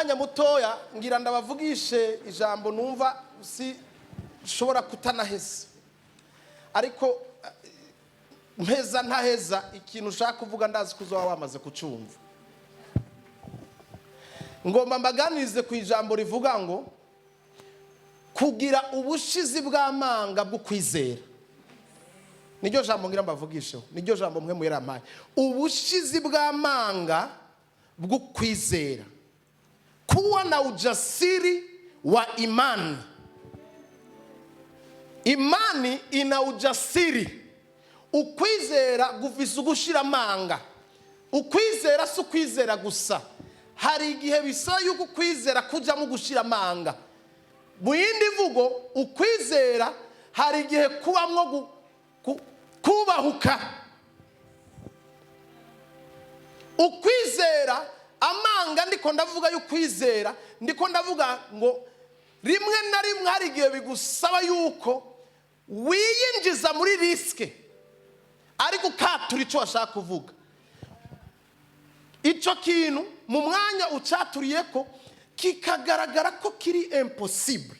Mwanya mutoya ngira ndabavugishe ijambo numva si shobora kutanaheza, ariko mpeza ntaheza ikintu ushaka kuvuga, ndazi ko uzoba wamaze kucumva. Ngomba mbaganirize ku ijambo rivuga ngo kugira ubushizi bw'amanga bwo kwizera. Niryo jambo ngira mbavugisheho, niryo jambo mwe muyarampaye: ubushizi bw'amanga bwo kwizera, kuwa na ujasiri wa imani. Imani ina ujasiri. Ukwizera gufise ugushira amanga. Ukwizera si ukwizera gusa, hari igihe bisaba yuko ukwizera kujyamo gushira amanga. Mu yindi mvugo, ukwizera hari igihe kubamwo kubahuka. Ukwizera amanga, ndiko ndavuga y'ukwizera, ndiko ndavuga ngo rimwe na rimwe hari igihe bigusaba yuko wiyinjiza muri risque, ariko ukatura icyo washaka kuvuga. Icyo kintu mu mwanya ucaturiye ko kikagaragara ko kiri impossible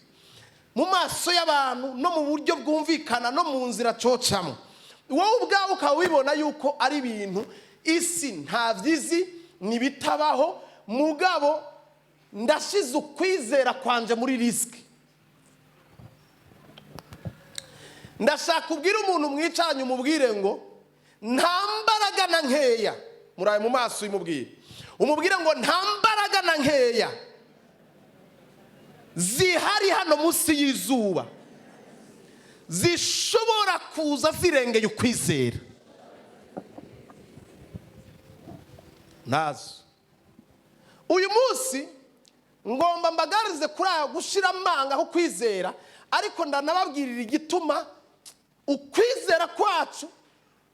mu maso y'abantu, no mu buryo bwumvikana, no mu nzira cocamo, wowe ubwawe ukaba wibona yuko ari ibintu isi ntabyizi, ntibitabaho. Mugabo ndashize ukwizera kwanje muri risque. Ndashaka ubwire umuntu mwicaranye, umubwire ngo nta mbaraga na nkeya. Muraye mu maso, umubwire, umubwire ngo nta mbaraga na nkeya zihari hano munsi y'izuba zishobora kuza zirengeye ukwizera. Ntazo. Uyu munsi ngomba mbagarize kuri aya gushira amanga aho kwizera, ariko ndanababwirira igituma ukwizera kwacu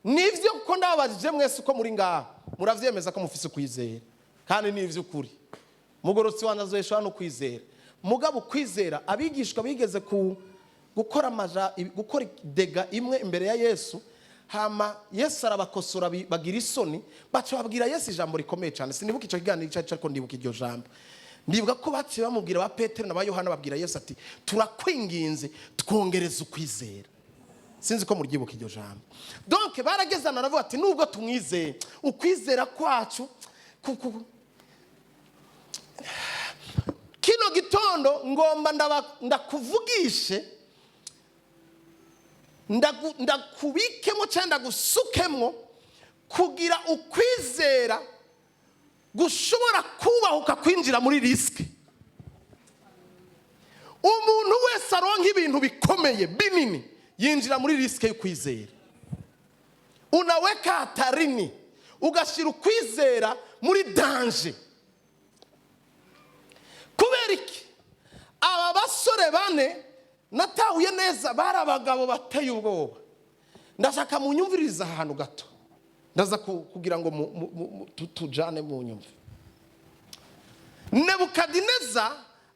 nibyo, kuko ndababajije mwese uko muri ngaha, murabyemeza ko mufise ukwizera, kandi ni iby'ukuri. Mugorotsi wanjye azoheshwa no kwizera. Mugabo ukwizera, abigishwa bigeze ku gukora amaja, gukora dégât imwe imbere ya Yesu, hama Yesu arabakosora, bagira isoni, baca babwira Yesu ijambo rikomeye cyane. Sinibuka icyo kiganiro icyo aricyo, ariko ndibuka iryo jambo. Ndibuka ko baciye bamubwira, ba Petero na ba Yohana babwira Yesu ati: "Turakwinginze, twongereze ukwizera." Sinzi ko muryibuka iryo jambo. Donc baragezana, aravuga ati: "Nubwo tumwizeye, ukwizera kwacu Kino gitondo ngomba ndakuvugishe, ndakubikemo cyangwa ndagusukemo kugira ukwizera gushobora kubahuka kwinjira muri risque. Umuntu wese aronka ibintu bikomeye binini yinjira muri risque y'ukwizera. Unaweka hatarini, ugashyira ukwizera muri danger. Kubera iki? Aba basore bane natahuye neza bari abagabo bateye ubwoba. Ndashaka munyumvirize ahantu gato, ndaza kugira ngo tujane mu nyumve. Nebukadineza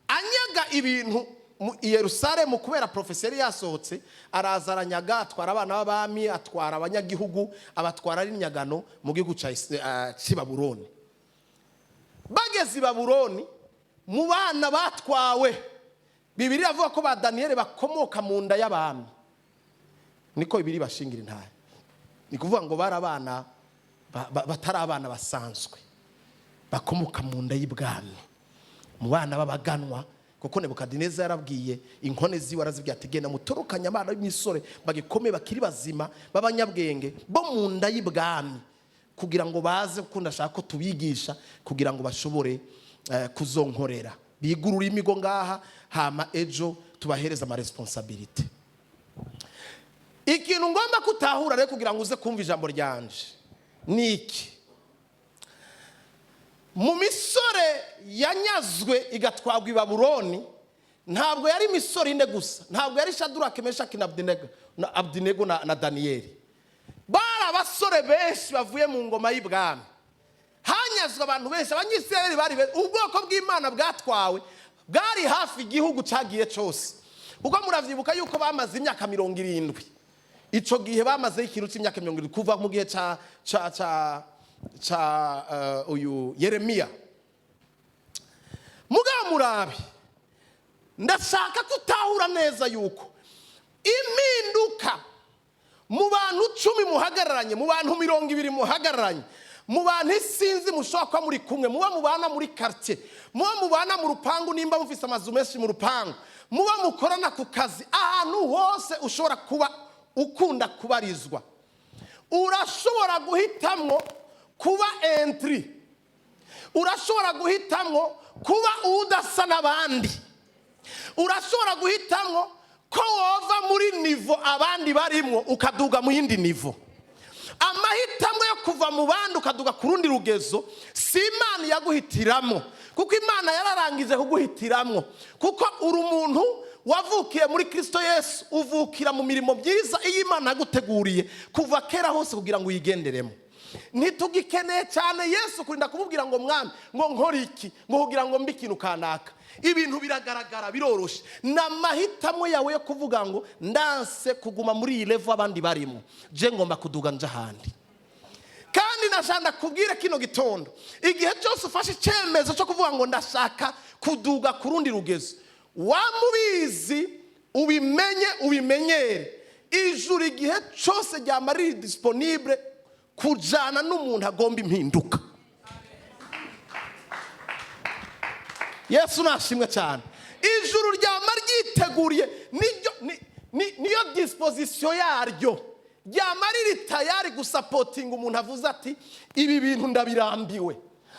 anyaga ibintu mu i Yerusalemu kubera prophétie yari yasohotse, araza aranyaga, atwara abana b'abami, atwara abanyagihugu, abatwara ari inyagano mu gihugu cy'i Babuloni. Bageze i Babuloni, mu bana batwawe, Bibiliya avuga ko ba Daniyeli bakomoka mu nda y'abami. Niko Bibiliya bashingira intahe. Ni kuvuga ngo bari abana batari abana basanzwe, bakomoka mu nda y'ibwami, mu bana b'abaganwa, kuko Nebukadineza yarabwiye inkone ziwe, arazibwira ati: "Genda mutorokanye abana b'imisore bagikomeye, bakiri bazima, b'abanyabwenge, bo mu nda y'ibwami, kugira ngo baze, kuko ndashaka ko tubigisha kugira ngo bashobore kuzonkorera, biga ururimi rwo ngaha, hama ejo tubahereze amaresponsabilités." Ikintu ngomba kutahura rero kugira ngo uze kumva ijambo ryanje ni iki: mu misore yanyazwe igatwagwa i Babuloni, ntabwo yari imisore ine gusa, ntabwo yari Shadurake, Meshaki na Abedenego na Daniyeli. Bari abasore benshi bavuye mu ngoma y'ibwami. Hanyazwe abantu benshi, Abanyisirayeli bari benshi. Ubwoko bw'Imana bwatwawe bwari hafi igihugu cyagiye cyose, kuko muravyibuka yuko bamaze imyaka 70. Ico gihe bamazeho ikintu cy'imyaka 70, kuva mu gihe ca uyu Yeremiya. Mugabo murabe, ndashaka ko utahura neza yuko impinduka mu bantu 10 muhagararanye, mu bantu 20 muhagararanye, mu bantu isinzi mushobora kuba muri kumwe, muba mubana muri quartier, muba mubana mu rupangu, nimba mufise amazu menshi mu rupangu, muba mukorana ku kazi, ahantu hose ushobora kuba ukunda kubarizwa, urashobora guhitamwo kuba intrus, urashobora guhitamwo kuba udasa n'abandi, urashobora guhitamwo ko wova muri niveau abandi barimwo ukaduga mu yindi niveau. Amahitamo yo kuva mu bandi ukaduga ku rundi rugezo si Imana yaguhitiramo, kuko Imana yararangije kuguhitiramo, kuko uri umuntu wavukiye muri Kirisito Yesu, uvukira mu mirimo myiza iyo Imana yaguteguriye kuva kera hose kugira ngo uyigenderemo. Ntitugikeneye cyane Yesu kurinda kumubwira ngo: "Mwami, ngo nkore iki ngo kugira ngo mbe ikintu kanaka?" Ibintu biragaragara, biroroshye. Ni amahitamo yawe yo kuvuga ngo: "Ndanse kuguma muri iyi level abandi barimo, je ngomba kuduga nja ahandi." Kandi nashaka kubwire kino gitondo, igihe cyose ufashe icyemezo cyo kuvuga ngo: "Ndashaka kuduga ku rundi rugezo," wamubizi, ubimenye, ubimenyere, ijuru igihe cyose ryama riri disponible kujyana n'umuntu agomba impinduka. Yesu nashimwe cyane. Ijuru ryama ryiteguriye, niyo disposition yaryo, ryama riri tayari gusupportinga umuntu avuze ati: "Ibi bintu ndabirambiwe,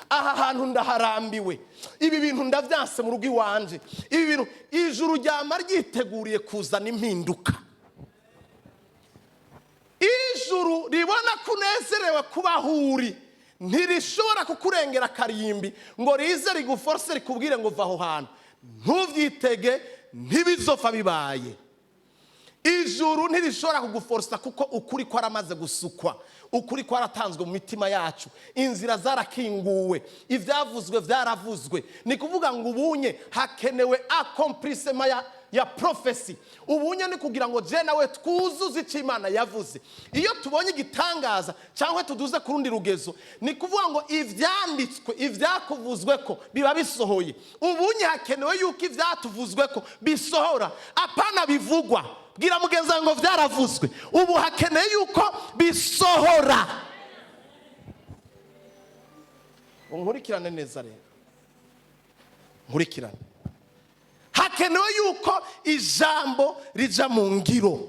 aha hantu ndaharambiwe, ibi bintu ndabyanse mu rugo iwanje, ibi bintu." Ijuru ryama ryiteguriye kuzana impinduka. Ijuru ribona ko unezerewe kuba aho uri, ntirishobora kukurengera akarimbi ngo rize riguforce, rikubwire ngo: "Va aho hantu." Ntubyitege, ntibizopfa bibaye. Ijuru ntirishobora kuguforsa, kuko ukuri kwaramaze gusukwa, ukuri kwaratanzwe mu mitima yacu, inzira zarakinguwe, ibyavuzwe byaravuzwe. Ni kuvuga ngo ubunye hakenewe accomplissement ya prophétie. Ubunye ni kugira ngo je nawe twuzuze icyo Imana yavuze. Iyo tubonye igitangaza cyangwa tuduze ku rundi rugezo, ni kuvuga ngo ibyanditswe, ibyakuvuzwe ko biba bisohoye. Ubunye hakenewe yuko ibyatuvuzwe ko bisohora, apana bivugwa. Bwira mugenzi wawe ngo: "Byaravuzwe, ubu hakeneye yuko bisohora." Nkurikirane neza rero, nkurikirane. Hakenewe yuko ijambo rija mu ngiro.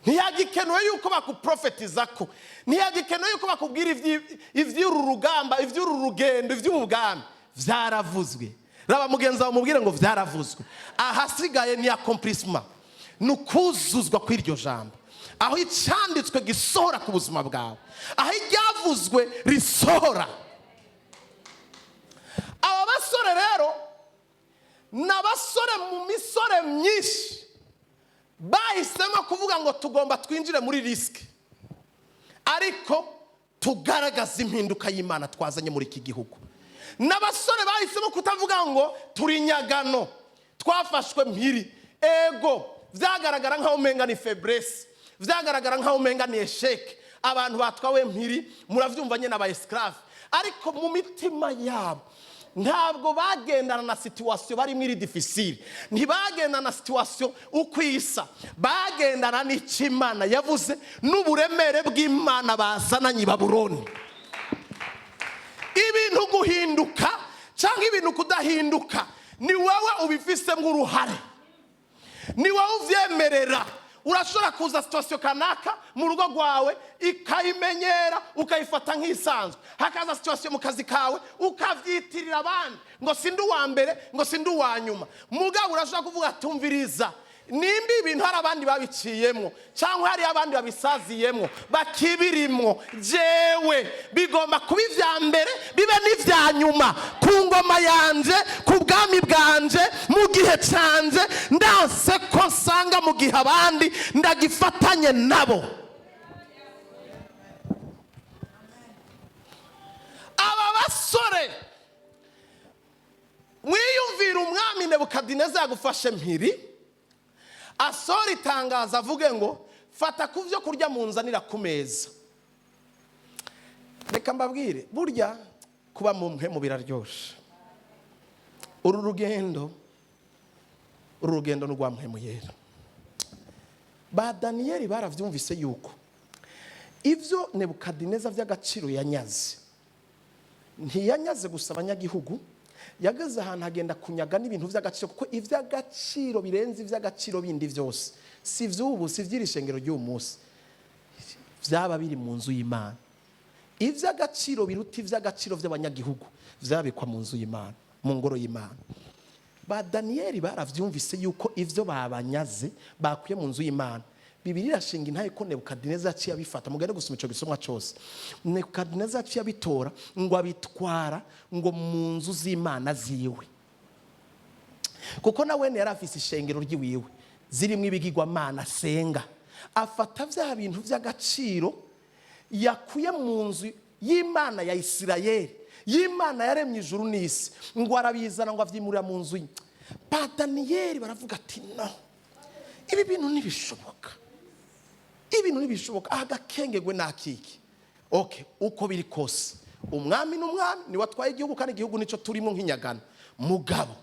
Ntiyagikenewe yuko bakuprofetiza ko, ntiyagikenewe yuko bakubwira iby'uru rugamba, iby'uru rugendo, iby'ubu bwami. Byaravuzwe. Raba mugenzi wawe, mubwire ngo: "Byaravuzwe, ahasigaye ni accomplissement, ni ukuzuzwa kw'iryo jambo." Aho icyanditswe gisohora ku buzima bwawe, aho iryavuzwe risohora. Aba basore rero ni abasore mu misore myinshi bahisemo kuvuga ngo: "Tugomba twinjire muri risque, ariko tugaragaza impinduka y'Imana twazanye muri iki gihugu." N'abasore bahisemo kutavuga ngo: "Turi nyagano, twafashwe mpiri." Ego, byagaragara nk'aho umenga ni faiblesse, byagaragara nk'aho umenga ni échec, abantu batwawe mpiri, murabyumva nyine, aba esclaves. Ariko mu mitima yabo ntabwo bagendana na situation barimo iri difficile, ntibagendana na situation uko isa, bagendana n'icyo Imana yavuze n'uburemere bw'Imana bazananye i Babuloni. Ibintu guhinduka cyangwa ibintu kudahinduka ni wowe ubifisemo uruhare, ni wowe ubyemerera. Urashobora kuza situation kanaka mu rugo rwawe ikayimenyera, ukayifata nk'isanzwe. Hakaza situation mu kazi kawe, ukabyitirira abandi ngo: "Sindi uwa mbere," ngo: "Sindi uwa nyuma." Mugabo urashobora kuvuga: "Tumviriza, nimba ibintu hari abandi babiciyemo cyangwa hari abandi babisaziyemo bakibirimwo, jewe bigomba kuba ibya mbere bibe n'ibya nyuma ku ngoma yanje, ku bwami bwanje, mu gihe cyanjye. Ndanse ko nsanga mu gihe abandi ndagifatanye nabo." Aba basore, mwiyumvira umwami Nebukadineza yagufashe mpiri, asohora itangazo, avuge ngo: "Fata ku byo kurya munzanira ku meza." Reka mbabwire, burya kuba mu mpemu biraryoshe. Uru rugendo ni urwa Mpwemu Yera. Ba Daniyeli baravyumvise yuko ivyo Nebukadineza vy'agaciro yanyaze, ntiyanyaze gusa abanyagihugu, yageze ahantu agenda kunyaga n'ibintu vy'agaciro, kuko ivy'agaciro birenze ivy'agaciro bindi vyose, si ivy'ubu, si ivy'iri shengero ry'uyu munsi, vyaba biri mu nzu y'Imana. Ivy'agaciro biruta ivy'agaciro vy'abanyagihugu vyabikwa mu nzu y'Imana, mu ngoro y'Imana. Ba Daniyeli baravyumvise yuko ivyo babanyaze bakuye mu nzu y'Imana. Bibiri irashinga intaye ko Nebukadineza yaciye abifata. Mugende gusoma ico gisomwa cose. Nebukadineza yaciye abitora ngo abitwara ngo mu nzu z'imana ziwe, kuko nawe yari afise ishengero ry'iwiwe zirimo ibigirwamana asenga. Afata vya bintu vy'agaciro yakuye mu nzu y'Imana ya Isirayeli, y'Imana yaremye ijuru n'isi, ngo arabizana, ngo avyimurira mu nzu ye. Ba Daniyeli baravuga ati: "No, ibi bintu ntibishoboka, ibintu ntibishoboka." Agakengegwe nakiki? Okay, uko biri kose umwami n'umwami niwe atwaye igihugu, kandi igihugu nicyo turimo nk'inyagano. Mugabo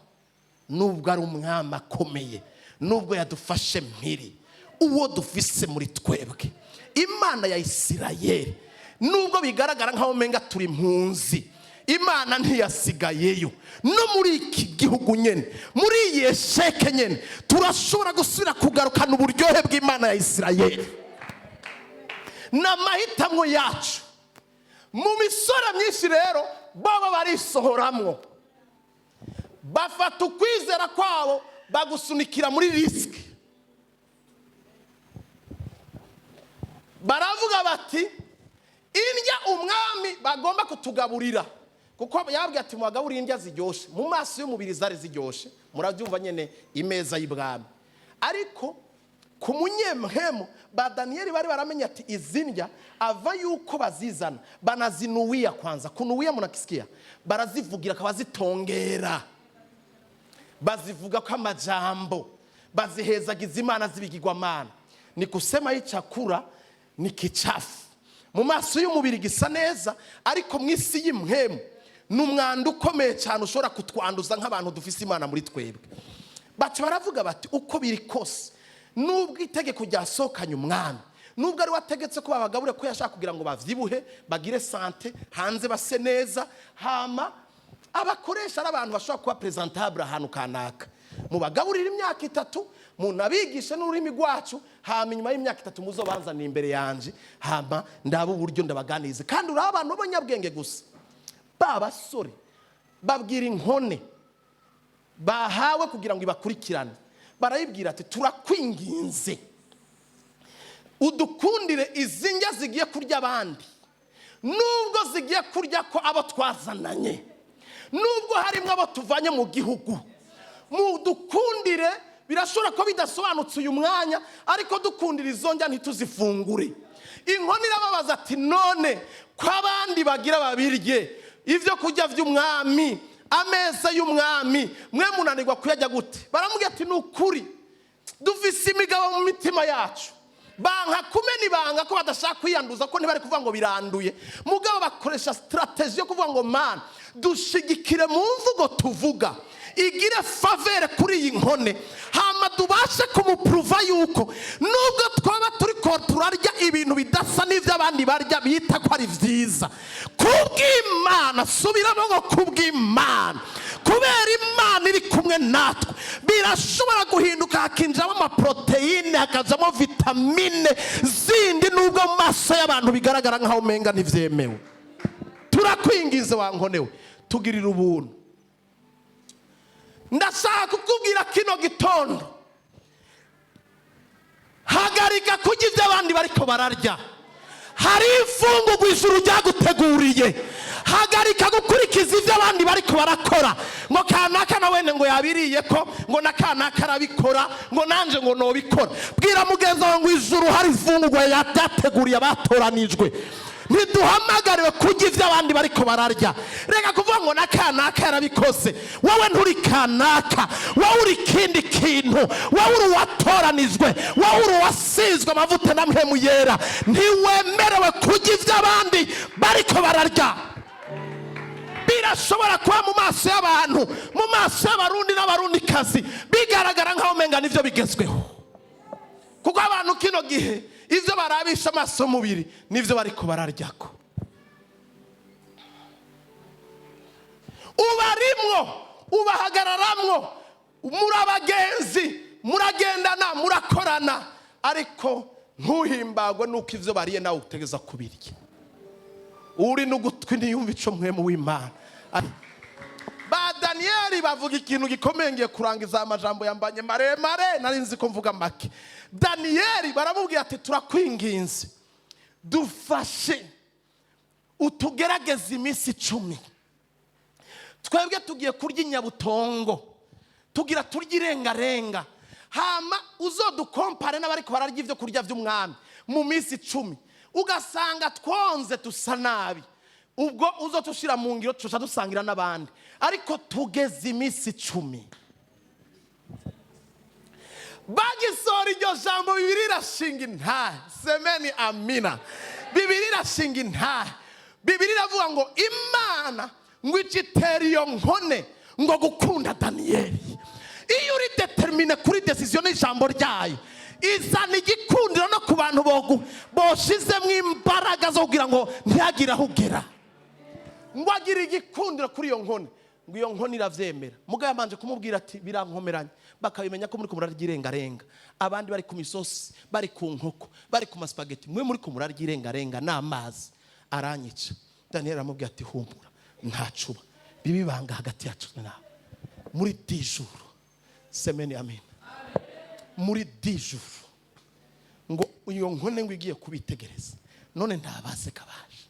nubwo ari umwami akomeye, nubwo yadufashe mpiri, uwo dufise muri twebwe, Imana ya Isirayeli, nubwo bigaragara nk'aho umenga turi impunzi, Imana ntiyasigayeyo. No muri iki gihugu nyine, muri iyi échec nyine, turashobora gusubira kugarukana uburyohe bw'Imana ya Isirayeli. Ni amahitamo yacu. Mu misore myinshi rero baba barisohoramwo, bafata ukwizera kwabo bagusunikira muri risque. Baravuga bati: "Indya umwami bagomba kutugaburira," kuko yabwiye ati: "Mubagaburire indya ziryoshe." Mu maso y'umubiri zari ziryoshe, murabyumva nyine, imeza y'ibwami. Ariko ku munyemhemu ba Daniyeli bari baramenye ati izi ndya ava yuko bazizana banazinuwia. Kwanza kunuwia munakisikia? Barazivugira, akabazitongera, bazivuga ko amajambo, bazihezagiza imana z'ibigirwamana. Ni kusema hii chakula ni kichafu. Mu maso y'umubiri gisa neza, ariko mu isi y'imhemu ni umwanda ukomeye cyane ushobora kutwanduza nk'abantu dufise Imana muri twebwe. Baca baravuga bati: "Uko biri kose, nubwo itegeko ryasohokanye umwami, nubwo ari wategetse ko babagaburira, ko yashaka kugira ngo bavyibuhe, bagire santé, hanze base neza, hama abakoresha ari abantu bashobora kuba présentable ahantu kanaka, mubagaburira imyaka 3, munabigishe n'ururimi rwacu, hama inyuma y'imyaka 3 muzobanzanira imbere yanje, hama ndaba uburyo ndabaganiriza." Kandi uri abantu b'abanyabwenge gusa. Ba basore babwira inkone bahawe kugira ngo ibakurikirane, barayibwira ati: "Turakwinginze, udukundire izi ndya zigiye kurya abandi, nubwo zigiye kurya ko abo twazananye, nubwo harimo abo tuvanye mu gihugu, mudukundire. Birashobora ko bidasobanutse uyu mwanya, ariko dukundira izo ndya ntituzifungure." Inkoni irababaza ati: "None ko abandi bagira babirye ibyo kurya by'umwami, ameza y'umwami, mwe munanirwa kuyajya gute?" Baramubwira ati: "Ni ukuri dufise imigabo mu mitima yacu." Banka kumena ibanga ko badashaka kwiyanduza, ko ntibari kuvuga ngo biranduye. Mugabo bakoresha stratégie yo kuvuga ngo: "Mana, dushigikire mu mvugo tuvuga, igire faveur kuri iyi nkone, hama tubashe kumuprouva yuko nubwo twaba turi ko turarya ibintu bidasa n'ibyo abandi barya bita ko ari byiza, kubw'Imana," subiramo ngo kubw'Imana, kubera Imana iri kumwe natwe, birashobora guhinduka, hakinjiramo amaprotéines, hakazamo vitamines zindi, nubwo mu maso y'abantu bigaragara nk'aho umenga ntibyemewe. Turakwingize wa nkonewe, tugirira ubuntu." Ndashaka kukubwira kino gitondo: hagarika kurya ibyo abandi bariko bararya. Hari imfungurwa ijuru ryaguteguriye. Hagarika gukurikiza ibyo abandi bariko barakora, ngo kanaka na wene ngo yabiriye, ko ngo na kanaka arabikora, ngo nanje ngo nobikora. Bwira mugenzi wawe ngo ijuru hari imfungurwa yateguriye abatoranijwe. Ntiduhamagariwe kurya ibyo abandi bariko bararya. Reka kuvuga ngo na kanaka yarabikoze. Wowe nturi kanaka, wowe uri ikindi kintu. Wowe uri uwatoranijwe, wowe uri uwasizwe amavuta na Mpwemu Yera. Ntiwemerewe kurya ibyo abandi bariko bararya. Birashobora kuba mu maso y'abantu, mu maso y'Abarundi n'Abarundikazi, bigaragara nk'aho umenga nivyo bigezweho, kuko abantu kino gihe ivyo barabisha amaso y'umubiri nivyo bariko bararyako. Ubarimwo, ubahagararamwo, muri abagenzi, muragendana, murakorana, ariko ntuhimbagwe nuko ivyo bariye nawe utegeza kubirya. Uri n'ugutwi ntiyumve ico Mpwemu w'Imana. Ba Daniyeli bavuga ikintu gikomeye. Ngiye kurangiza amajambo yambanye maremare, nari nzi ko mvuga make. Daniyeli baramubwira ati: "Turakwinginze, dufashe utugerageze iminsi 10. Twebwe tugiye kurya inyabutongo, tugira turya irengarenga, hama uzodukompare n'abariko bararya ibyo kurya by'umwami. Mu minsi 10 ugasanga twonze, dusa nabi, ubwo uzotushira mu ngiro, tuca dusangira n'abandi, ariko tugeze iminsi 10." Bagisohora iryo jambo, Bibiliya irashinga intahe. Semeni amina. Bibiliya irashinga intahe. Bibiliya iravuga ngo Imana ngo icitera iyo nkone ngo gukunda Daniyeli. Iyo uri déterminé kuri décision n'ijambo ryayo, izana igikundiro no ku bantu boshizemo imbaraga zo kugira ngo ntihagire aho ugera. Ngo agire igikundiro kuri iyo nkone, ngo iyo nkone iravyemera. Mugabo yabanje kumubwira ati: "Birankomeranye, bakabimenya ko muri kumurarya irengarenga, abandi bari ku misosi, bari ku nkoko, bari ku masipageti, mwe muri kumurarya irengarenga n'amazi, aranyica." Daniel aramubwira ati: "Humura, ntacuba, bibe ibanga hagati yacu nawe." Muri 10 jours, semeni amen, muri 10 jours ngo iyo nkone ngo igiye kubitegereza: "None ntabaze kabaje,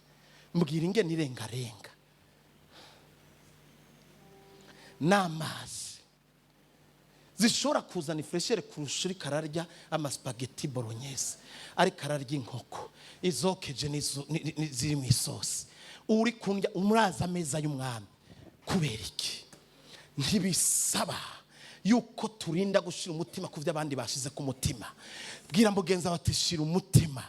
mbwira ingene irengarenga n'amazi zishobora kuzana i fraîcheur kurusha uriko ararya amasipageti bolognese, ariko ararya inkoko izokeje ziri mu isosi, uri kundya umuraza ameza y'umwami, kubera iki?" Ntibisaba yuko turinda gushyira umutima ku byo abandi bashize ku mutima. Bwira mugenzi wawe ati: "Shira umutima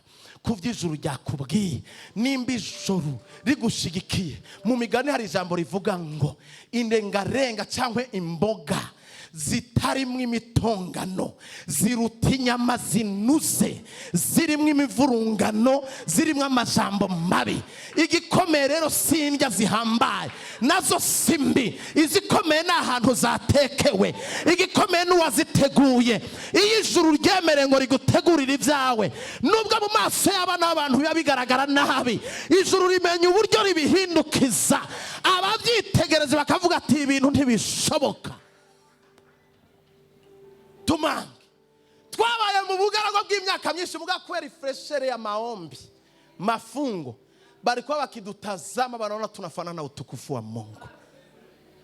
ku by'ijuru ryakubwiye." Nimba ijuru rigushigikiye, mu Migani hari ijambo rivuga ngo indengarenga cyangwa imboga zitarimo imitongano ziruta inyama zinuze zirimo imivurungano, zirimo amajambo mabi. Igikomeye rero si indya zihambaye, nazo si mbi. Izikomeye ni ahantu zatekewe, igikomeye n'uwaziteguye. Iyo ijuru ryemereye ngo rigutegurire ibyawe, nubwo mu maso y'abana b'abantu biba bigaragara nabi, ijuru rimenya uburyo ribihindukiza, ababyitegereza bakavuga ati: "Ibintu ntibishoboka." Tumange twabaye mu bugaragwa bw'imyaka myinshi, muga kubera i fraîcheur ya maombi, mafungo, barikuwa bakidutazama banaona tunafanana na utukufu wa Mungu.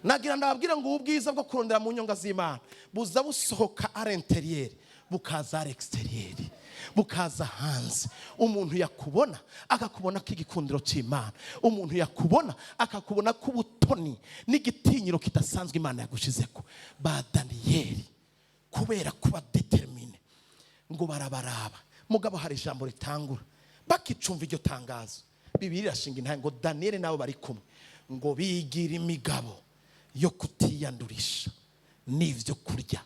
Nagira ndababwira ngo ubwiza bwo kurondera mu nyonga z'Imana buza busohoka à l'intérieur, bukaza à l'extérieur, bukaza hanze. Umuntu yakubona akakubona ko igikundiro cy'Imana, umuntu yakubona akakubona ko ubutoni n'igitinyiro kidasanzwe Imana yagushizeko. Ba Daniyeli, kubera kuba déterminé, ngo barabaraba. Mugabo hari ijambo ritangura bakicumva iryo tangazo. Bibiliya irashinga intahe ngo Daniyeli nabo bari kumwe ngo bigira imigabo yo kutiyandurisha n'ibyo kurya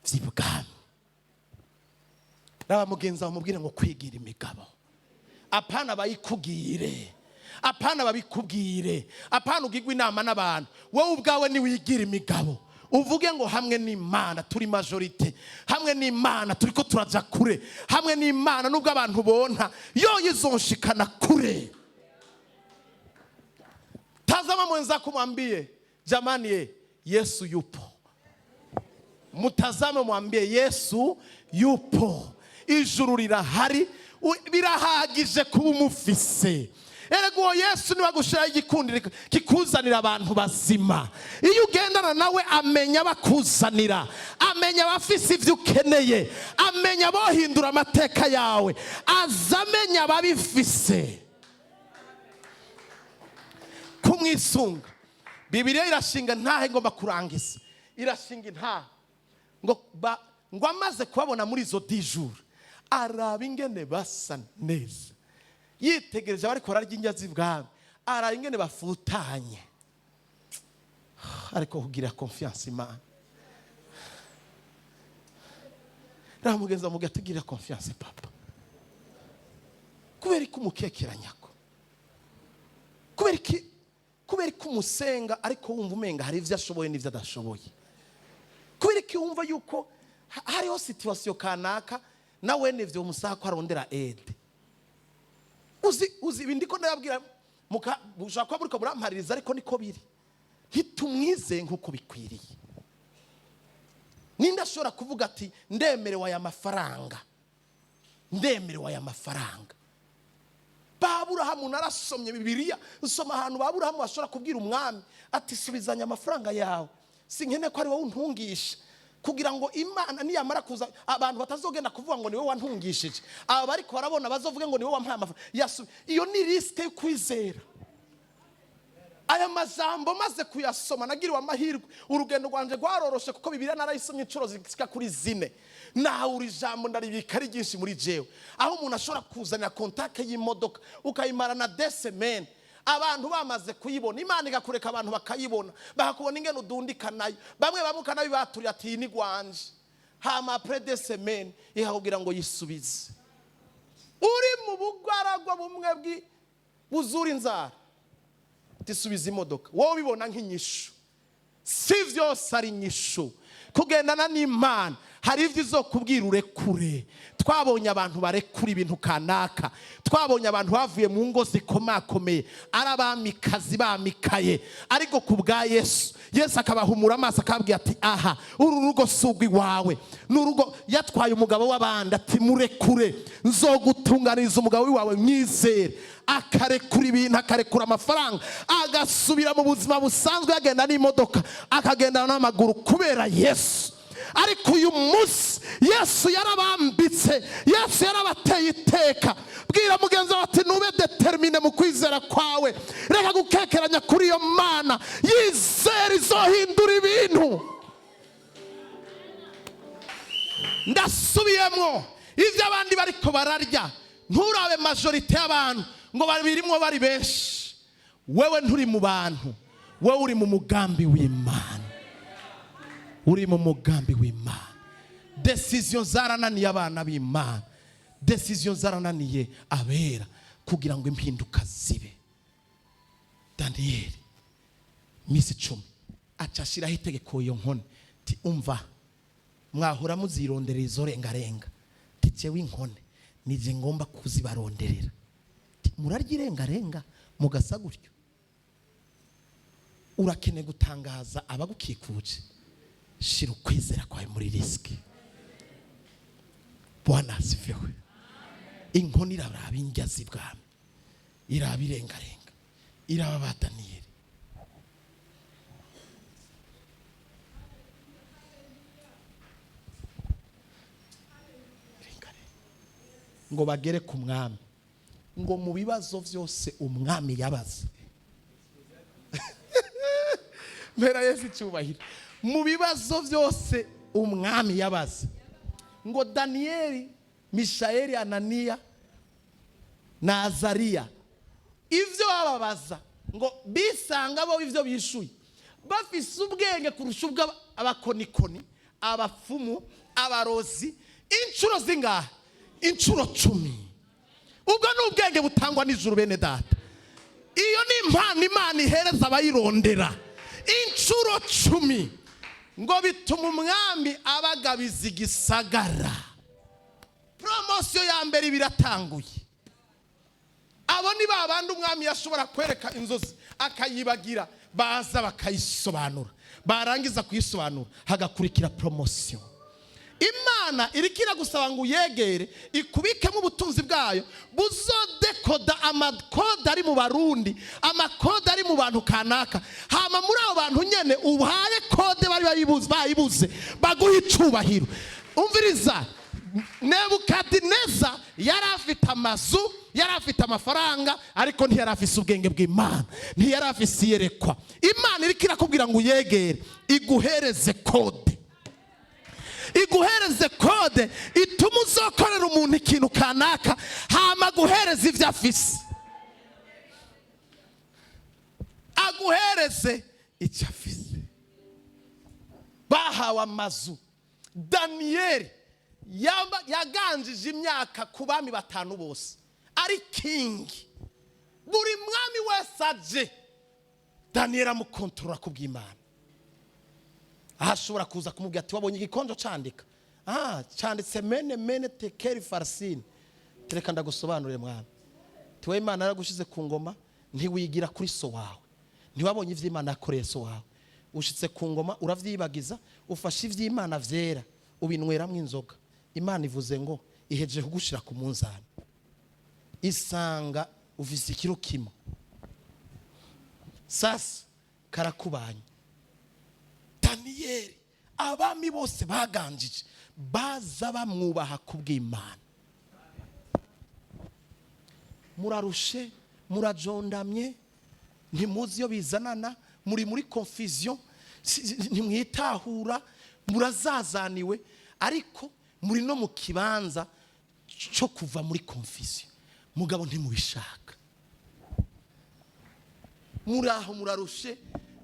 by'ibwami. Raba mugenzi wawe, mubwire ngo: "Kwigira imigabo, apana bayikubwire, apana babikubwire, apana ugirwa inama n'abantu. Wowe ubwawe niwigira imigabo, uvuge ngo hamwe n'Imana turi majorité, hamwe n'Imana turi ko turaja kure, hamwe n'Imana nubwo abantu bonta yo izonshikana kure." Tazama mwenzako, mwambie: "Jamani ye, Yesu yupo." Mutazame, mwambie: "Yesu yupo." Ijuru rirahari, birahagije kuba umufise. Erega uwo Yesu niwe agushiraho igikundiro kikuzanira abantu bazima. Iyo ugendana nawe, amenya abakuzanira, amenya abafise ibyo ukeneye, amenya abohindura amateka yawe, aza amenya ababifise. Kumwisunga, Bibiliya irashinga ntahe, ngomba kurangiza, irashinga intahe ngo ngo amaze kubabona muri izo 10 jours, araba ingene basa neza, yitegereje abariko bararya indya z'ibwami, araba ingene bafutanye. Ariko kugira confiance Imana, rero mugenzi wawe mubwira ati: "Gira confiance papa." Kubera ko umukekeranyako, kubera iki? Kubera ko umusenga ariko wumva umenga hari ibyo ashoboye n'ibyo adashoboye. Kubera ko wumva yuko hariho situation kanaka nawe nivyo umusaba ko arondera aide. Uzi ibi ndiko ndababwira, mushobora kuba muriko murampaririza, ariko niko biri. Ntitumwizeye nk'uko bikwiriye. Ninde ashobora kuvuga ati: "Ndemerewe aya mafaranga, ndemerewe aya mafaranga"? Baburahamu, narasomye Bibiliya, nsoma ahantu Baburahamu bashobora kubwira umwami ati: "Subizanya amafaranga yawe, sinkene ko ari wowe untungisha," kugira ngo Imana niyamara kuza abantu batazogenda kuvuga ngo niwe wantungishije. Aba bariko barabona bazovuge ngo niwe wampaye amafaranga. Iyo ni risque yo kwizera. Aya majambo maze kuyasoma, nagiriwe amahirwe, urugendo rwanje rwaroroshe kuko Bibiliya narayisomye inshuro zishika kuri 4. Nawe uri jambo ndaribika ari ryinshi muri jewe. Aho umuntu ashobora kuzanira contact y'imodoka, ukayimara na deux semaines, abantu bamaze kuyibona, Imana igakureka abantu bakayibona, bakakubona ingene udundika nayo, bamwe bamwe ukanabibaturira ati: "Iyi ni gwanje." Hama après 2 semaines ikakubwira ngo yisubize. Uri mu bugaragwa bumwe buzura inzara, tisubiza imodoka. Wowe ubibona nk'inyishu, si byose ari inyishu. Kugendana n'Imana hari ibyo izokubwira urekure. Twabonye abantu barekura ibintu kanaka. Twabonye abantu bavuye mu ngo zikomakomeye, ari abamikazi bamikaye, ariko ku bwa Yesu, Yesu akabahumura amaso, akababwira ati: "Aha uru rugo si urw'iwawe, ni urugo yatwaye umugabo w'abandi." Ati: "Murekure, nzogutunganiriza umugabo w'iwawe, mwizere." Akarekura ibintu, akarekura amafaranga, agasubira mu buzima busanzwe, yagenda n'imodoka, akagendana n'amaguru kubera Yesu. Ariko uyu munsi Yesu yarabambitse, Yesu yarabateye iteka. Bwira mugenzi wawe ati: "Nube déterminé mu kwizera kwawe, reka gukekeranya kuri iyo Mana, yizera izohindura ibintu." Ndasubiyemwo: ibyo abandi bariko bararya, nturabe majorité y'abantu ngo babirimwo bari benshi. Wewe nturi mu bantu, wewe uri mu mugambi w'Imana, uri mu mugambi w'Imana. Décision zarananiye abana b'Imana, décision zarananiye abera kugira ngo impinduka zibe. Daniyeli minsi 10 aca ashyiraho itegeko. Iyo nkone ti: "Umva, mwahora muzironderera izo rengarenga." Ti: "Jewe inkone nije ngomba kuzibaronderera." Ti: "Murarya irengarenga mugasa gutyo." Urakeneye gutangaza abagukikuje? Shira ukwizera kwawe muri risque. Bwana asifiwe. Inkoni iraraba indya z'ibwami, iraba irengarenga, iraba ba Daniyeli. Irengarenga. Ngo bagere ku mwami, ngo mu bibazo byose umwami yabaza, mpera Yesu icyubahiro, mu bibazo byose umwami yabaza, ngo Daniyeli, Mishayeli, Ananiya na Azariya, ibyo bababaza, ngo bisanga bo ibyo bishuye bafise ubwenge kurusha ubw'abakonikoni, abapfumu, abarozi inshuro zingahe? Inshuro 10. Ubwo ni ubwenge butangwa n'ijuru, bene data. Iyo ni impano Imana ihereza abayirondera. Inshuro 10. Ngo bituma umwami abagabiza igisagara. Promotion ya mbere biratanguye. Abo ni ba bandi umwami yashobora kwereka inzozi akayibagira, baza bakayisobanura, barangiza kuyisobanura hagakurikira promotion. Imana iriko iragusaba ngo uyegere, ikubikemo ubutunzi bwayo buzodekoda amakode ari mu Barundi, amakode ari mu bantu kanaka. Hama muri abo bantu nyene uhaye code bari bayibuze, baguha icubahiro. Umviriza, Nebukadineza yari afite amazu, yari afite amafaranga, ariko ntiyari afise ubwenge bw'Imana, ntiyari afise iyerekwa. Imana iriko irakubwira ngo uyegere, iguhereze code, iguhereze code ituma uzokorera umuntu ikintu kanaka, hama aguhereze ibyo afise, aguhereze icyo afise. Bahawe amazu. Daniyeli yaganjije imyaka ku bami batanu bose, ari king. Buri mwami wese aje, Daniyeli amukontorora ku bw'Imana. Aho ashobora kuza kumubwira ati: "Wabonye igikonjo candika, canditse mene mene tekeri farisini." Tereka ndagusobanurire, mwami, tiwe Imana yaragushize ku ngoma, ntiwigira kuri so wawe, ntiwabonye ivyo Imana yakoreye so wawe. Ushitse ku ngoma uravyibagiza, ufashe ivy'Imana vyera ubinweramwo inzoga. Imana ivuze ngo ihejeje kugushira ku munzani, isanga ufise ikiro kimwe. Sasa karakubanye. Daniyeli, abami bose baganjije baza bamwubaha ku bw'Imana. Murarushe, murajondamye, ntimuzi iyo bizanana, muri muri confusion, ntimwitahura, murazazaniwe, ariko muri no mu kibanza cyo kuva muri confusion, mugabo ntimubishaka. Muri aho murarushe,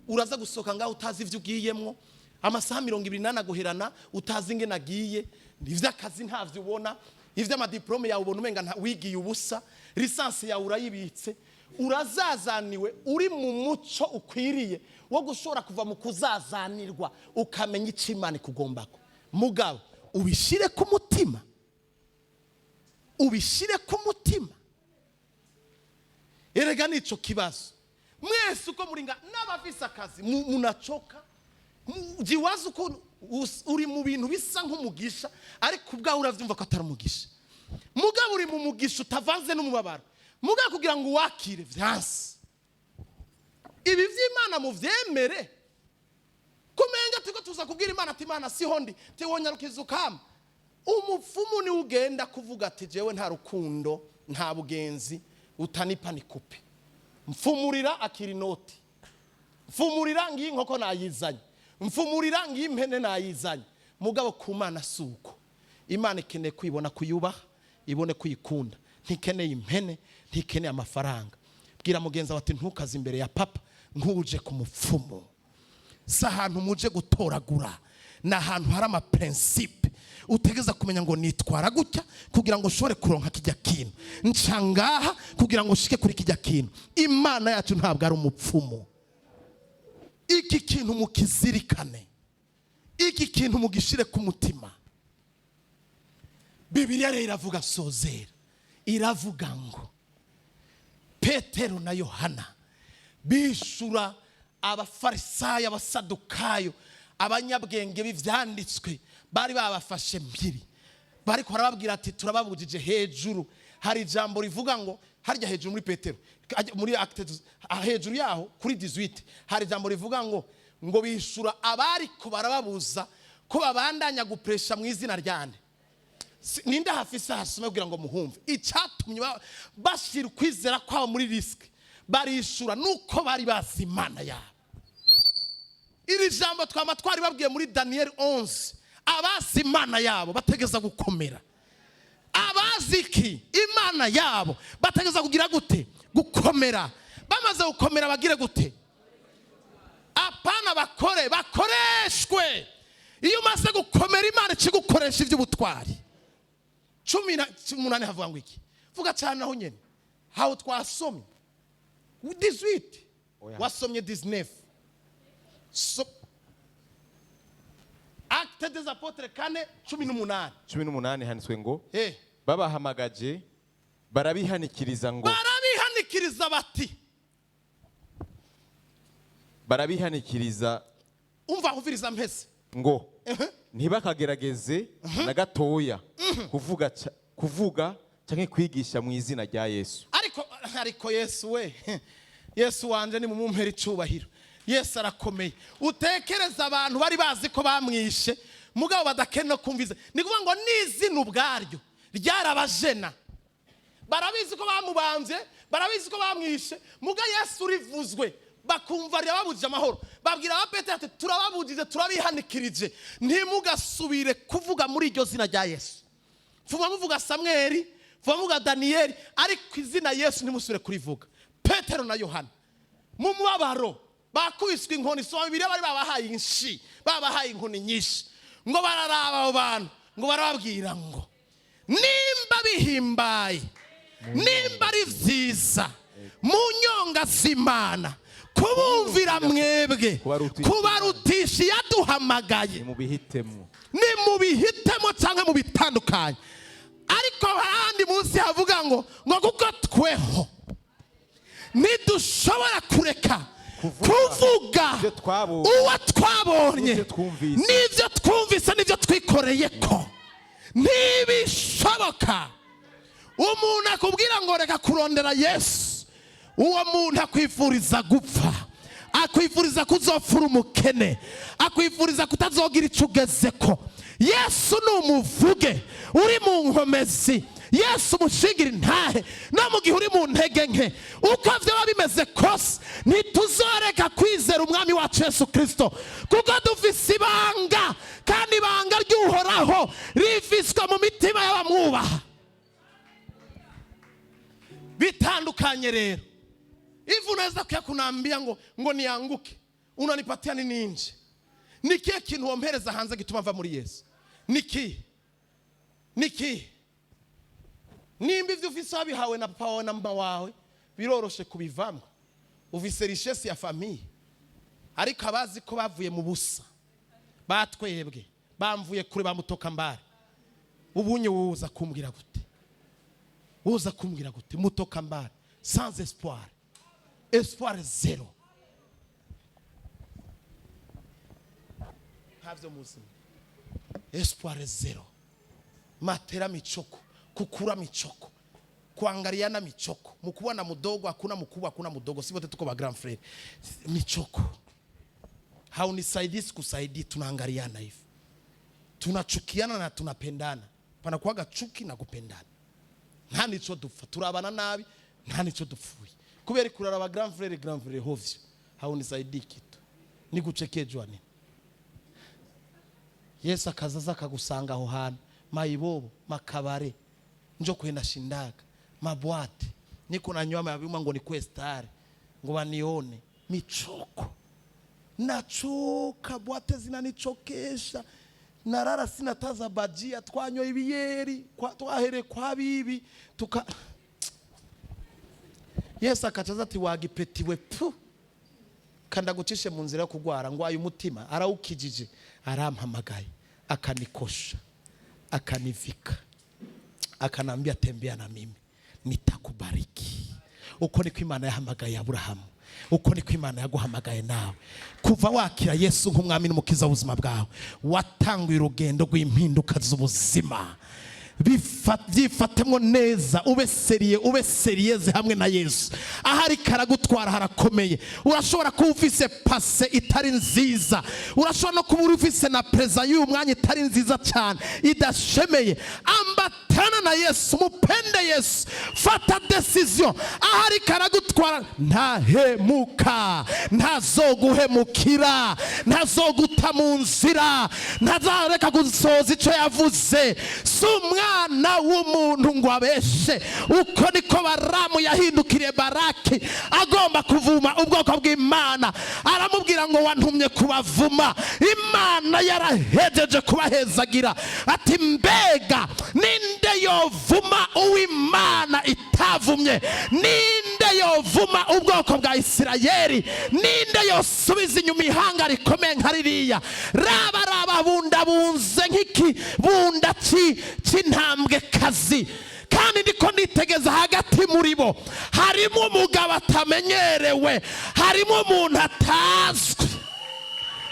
uraza gusohoka ngaho utazi ibyo ugiyemwo, amasaha 24 aguherana utazi ingene agiye. Ivy'akazi ntavyo ubona, ivy'ama diplômes yawe ubona umenga wigiye ubusa, licence yawe urayibitse. Urazazaniwe, uri mu muco ukwiriye wo gushobora kuva mu kuzazanirwa, ukamenya icyo Imana ikugombako. Mugabo ubishire ku mutima, ubishire ku mutima. Erega nico kibazo. Mwese uko muringa n'abafise akazi munacoka. Jiwaza ukuntu uri mu bintu bisa nk'umugisha, ariko ubwawe uravyumva ko atari umugisha. Mugabo uri mu mugisha utavanze n'umubabaro. Mugabo kugira ngo uwakire vyanse. Ibi vy'Imana muvyemere. Kumenga turiko tuza kubwira Imana ati: "Imana, siho ndi." Tiwonyarukiza ukama umupfumu niwe ugenda kuvuga ati: "Jewe nta rukundo, nta bugenzi, utanipa nikupe, mfumurira, akira inoti, mfumurira, ngiyi inkoko nayizanye, mfumurira, ngiyi impene nayizanye." Mugabo ku Mana si uko. Imana ikeneye kwibona, kuyubaha, ibone kuyikunda. Ntikeneye impene, ntikeneye amafaranga. Bwira mugenzi wawe ati: "Ntukaze imbere ya Papa nk'uje ku mupfumu." Si ahantu muje gutoragura, ni ahantu hari ama principes. Utegeza kumenya ngo nitwara gutya kugira ngo ushobore kuronka kijya kintu, nca ngaha kugira ngo ushike kuri kijya kintu. Imana yacu ntabwo ari umupfumu. Iki kintu mukizirikane, iki kintu mugishire ku mutima. Bibiliya rero iravuga, sozera, iravuga ngo Petero na Yohana bishura Abafarisayo, Abasadukayo, abanyabwenge b'ibyanditswe bari babafashe mpiri. Bariko barababwira ati: "Turababujije hejuru." Hari ijambo rivuga ngo harya hejuru muri Petero, muri Actes, hejuru yaho kuri 18, hari ijambo rivuga ngo bishura abariko barababuza ko babandanya gupresha mu izina ryande. Ninde hafise hasome kugira ngo muhumve icyatumye bashyira ukwizera kwabo muri risque? Barishura nuko bari bazi Imana yabo. Iri jambo twama twari babwiye muri Daniel 11: abazi Imana yabo bategeza gukomera. Abazi iki? Imana yabo bategeza kugira gute? Gukomera. Bamaze gukomera bagire gute? Apana bakore, bakoreshwe. Iyo umaze gukomera, Imana ikigukoresha iby'ubutwari. 18 havuga ngo iki? Vuga cyane aho nyene hawo twasomye 18. Oya. Wasomye 19. So, Acte des Apôtres 4, 18. 18 handitswe ngo: Babahamagaje barabihanikiriza ngo Barabihanikiriza bati barabihanikiriza. Umva, uviriza mpese. Ngo ntibakagerageze na gatoya kuvuga canke kwigisha mu izina rya Yesu. Ariko Yesu we, Yesu wanje, ni mumumpera icubahiro. Yesu arakomeye. Utekereza abantu bari bazi ko bamwishe, mugabo badakene no kumviza. Ni kuvuga ngo n'izina ubwaryo ryarabajena. Barabizi ko bamubambye, barabizi ko bamwishe, muga Yesu rivuzwe bakumva rirababujije amahoro. Babwira aba Petero ati: "Turababujije, turabihanikirije, ntimugasubire kuvuga muri iryo zina rya Yesu. Vuba muvuga Samweli, vuba muvuga Daniyeli, ariko izina Yesu ntimusubire kurivuga." Petero na Yohana mu mubabaro. Bakubiswe inkoni. Soma Bibiliya, bari babahaye inshi, babahaye inkoni nyinshi. Ngo bararaba abo bantu, ngo barababwira ngo nimba bihimbaye, nimba ari vyiza mu nyonga z'Imana kubumvira mwebwe Kubarutisha. kubarutisha iyaduhamagaye, Ni mubihitemo. Ni mubihitemo cyangwa mu bitandukanye. Ariko ahandi munsi havuga ngo kuko tweho ntidushobora kureka kuvuga Ibyo twabonye. uwo twabonye N'ibyo twumvise. N'ibyo twumvise n'ibyo twikoreye, ko ntibishoboka. Umuntu akubwira ngo reka kurondera Yesu, uwo muntu akwifuriza gupfa, akwifuriza kuzopfura umukene, akwifuriza kutazogira icyo ugeze ko. Yesu ni umuvuge uri mu nkomezi, Yesu umushingira intahe no mu gihe uri mu ntege nke. Uko byaba bimeze kose, ntituzoreka kwizera Umwami wacu Yesu Kirisito, kuko dufise ibanga, kandi ibanga ry'Uhoraho rifiswe mu mitima y'abamwubaha. Bitandukanye rero, hivi unaweza kuya kunaambia ngo nianguke, unanipatia nini nje? Ni kihe kintu wompereza hanze gituma mva muri Yesu? Ni kihe? Ni kihe? Nimba ivyo ufise wabihawe na papa wawe na mama wawe, biroroshe kubivamo, ufise richesse ya famille. Ariko abazi ko bavuye mu busa, batwebwe bamvuye kure, bamutoka mbare, ubunye wuza kumbwira gute? Uza kumbwira gute? Mutoka mbare, sans espoir, espoir zéro, ntavyo muzima, espoir zéro, matera michoko, kukura michoko, kuangaliana michoko, mkubwa na mdogo, hakuna mkubwa, hakuna mdogo, si wote tuko ba grand frère. Michoko, haunisaidii, sikusaidii, tunaangaliana hivi, tunachukiana na tunapendana, panakuwaga chuki na kupendana. Nta nico dupfa, turabana nabi, nta nico dupfuye. Kubera kuraraba grand frère, grand frère hovyo, haunisaidii kitu, niguchekejwa nini? Yesu akazaza akagusanga aho hantu, mayibobo, makabare, njo kwenda shindaga mabwate, niko nanywa mabyuma ngo nikwe star, ngo banione. Michoko, nachoka, boîte zinanichokesha, narara sinataza bajia, twanyoye ibiyeri twahere kwa bibi tuka. Yesu akacaza ati wagipetiwe pu, kandagucishe mu nzira yo kugwara, ngwaye umutima, arawukijije, arampamagaye, akanikosha, akanivika, akanambia tembea na mimi, nitakubariki. Uko niko Imana yahamagaye Aburahamu, uko niko Imana yaguhamagaye nawe. Kuva wakira Yesu nk'Umwami n'Umukiza w'ubuzima bwawe, watanguye urugendo rw'impinduka z'ubuzima. Byifatemo neza, ube sérieux, ube sérieuse hamwe na Yesu. Ahari karagutwara harakomeye. Urashobora kuba ufise passé itari nziza, urashobora no kuba uri ufise na présent y'uyu mwanya itari nziza cyane, idashemeye. Ambatana na Yesu, mupende Yesu, fata décision. Ahari karagutwara ntahemuka, ntazoguhemukira, ntazoguta mu nzira, ntazareka gusoza icyo yavuze. Si umwana w'umuntu ngo abeshe. Uko niko Baramu yahindukiriye Baraki agomba kuvuma ubwoko bw'Imana, aramubwira ngo wantumye kubavuma, Imana yarahejeje kubahezagira. Ati mbega ninde yovuma uw'Imana itavumye? Ninde yovuma ubwoko bwa Isirayeli? Ninde yosubiza inyuma ihanga rikomeye nka ririya? Raba, raba, bundabunze nk'ikibunda cy'intambwe kazi. Kandi ndiko nitegeza, hagati muri bo harimo umugabo atamenyerewe, harimo umuntu atazwi,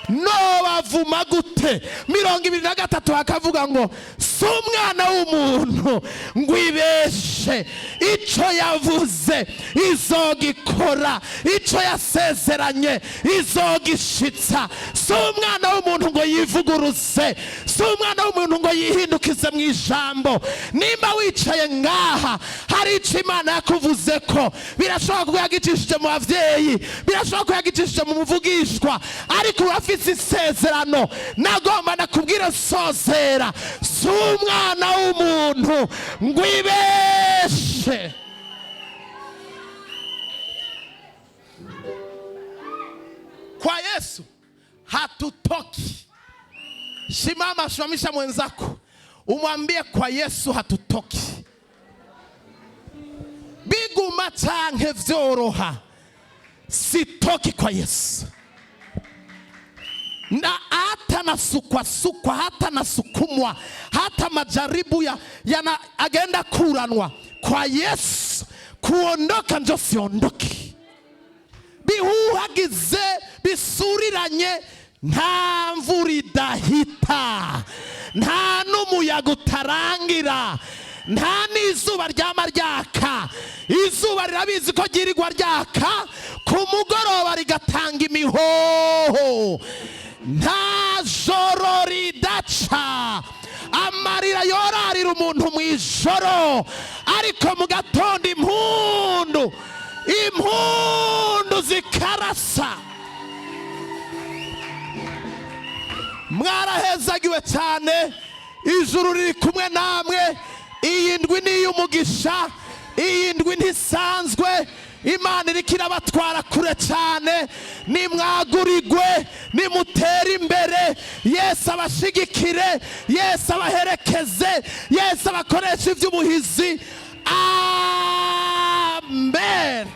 no bavuma gute? 23 hakavuga ngo si umwana w'umuntu ngo ibeshe, icyo yavuze izogikora, icyo yasezeranye izogishitsa. Si umwana w'umuntu ngo yivuguruze, si umwana w'umuntu ngo yihindukize mu ijambo. Nimba wicaye ngaha, hari icyo Imana yakuvuze ko, birashobora kuba yagicishije mu babyeyi, birashobora kuba yagicishije mu muvugishwa, ariko urafise isezerano. Nagomba nakubwira sozera, si umwana w'umuntu ngo ibeshe. Yesu hatutoki. Simama, simamisha mwenzako, umwambie kwa Yesu hatutoki. Biguma canke vyoroha, sitoki kwa Yesu. Na hata nasukwasukwa, hata nasukumwa, hata majaribu ya yana agenda kuranwa, kwa Yesu kuondoka njo siondoki. Bihuhagize, bisuriranye, nta mvura idahita, nta n'umuyaga utarangira, nta n'izuba ryama ryaka. Izuba rirabizi ko ryirirwa ryaka, ku mugoroba rigatanga imihoho. Nta joro ridaca. Amarira yorarira umuntu mu ijoro, ariko mu gatondo impundu, impundu zikarasa. Mwarahezagiwe cyane, ijuru riri kumwe namwe. Iyi ndwi ni iy'umugisha, iyi ndwi ntisanzwe. Imana iriko irabatwara kure cyane. Nimwagurigwe, nimutere imbere, Yesu abashigikire, Yesu abaherekeze, Yesu abakoreshe iby'ubuhizi. Amen.